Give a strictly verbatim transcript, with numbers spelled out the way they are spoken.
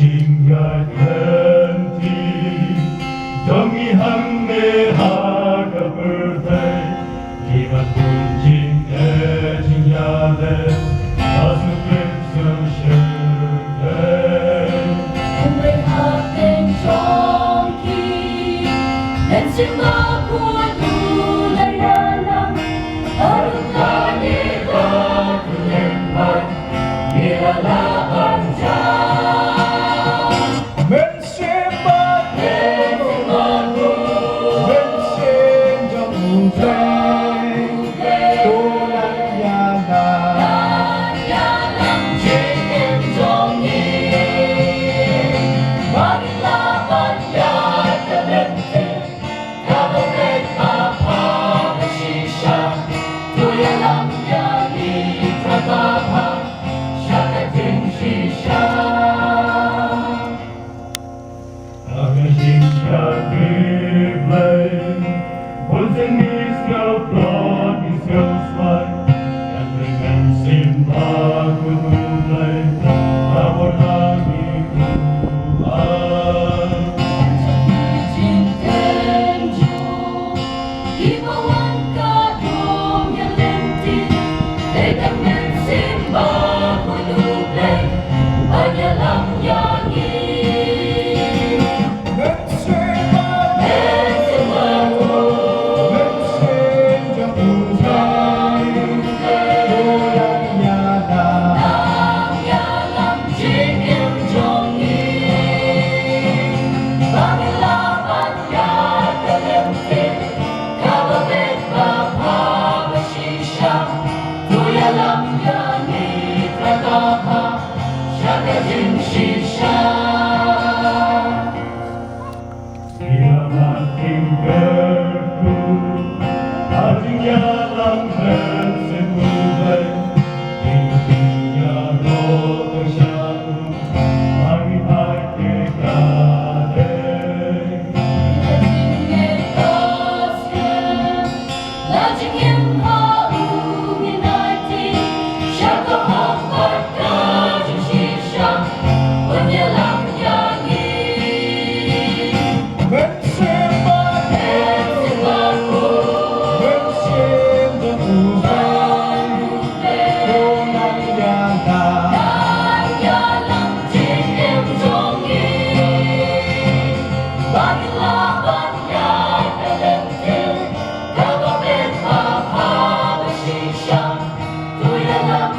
Jingïaid lynti jong ngi hangne ha ka pyrthei, ki ban bun jingeh jingïaleh, ha suk rim suk shyrkhei. Hynrei hapdeng jong ki mynsiem bakhuid u la ïalam, haduh kaei ka khyllipmat ngi la lah ban jam. Mynsiem bakhuid, mynsiem jong U Blei, to nang ïalam, ïalam jingim jong ngi. Ba ngi lah ban ïaid ka lynti kaba beit ba bha ba shisha. To ïalam ïa ngi trai ba bha sha ka jingshisha. Ha ka jingshakri Blei, bun sien ngi sngewtlot ngi sngewsmai, hynrei mynsiem bakhuid U Blei, ka bor ha ngi u ai. Kiba wan ka dum ïa lynti, dei ka mynsiem bakhuid U Blei ban ïalam ïa ngi. Mynsiem bakhuid, mynsiem jong U Blei, to nang ïalam, nang ïalam jingim jong ngi. Ba ngi lah ban ïaid ka lynti kaba beit ba bha ba shisha. To ïalam ïa ngi trai ba bha sha ka jingshisha. Ïalam ïa ngi kyrkhu ha jingïalam mynsiem U Blei. Jingpynïaroh ka sha u, ma ngi phai te ka dei. La jingim ha u ngi nai ti, sha ka hok bad ka jingshisha, un ïalam ïa ngi. Mynsiem bakhuid, mynsiem jong U Blei, to nang ïalam, nang ïalam jingim jong ngi. Ba ngi lah ban ïaid ka lynti kaba beit ba bha ba shisha. To ïalam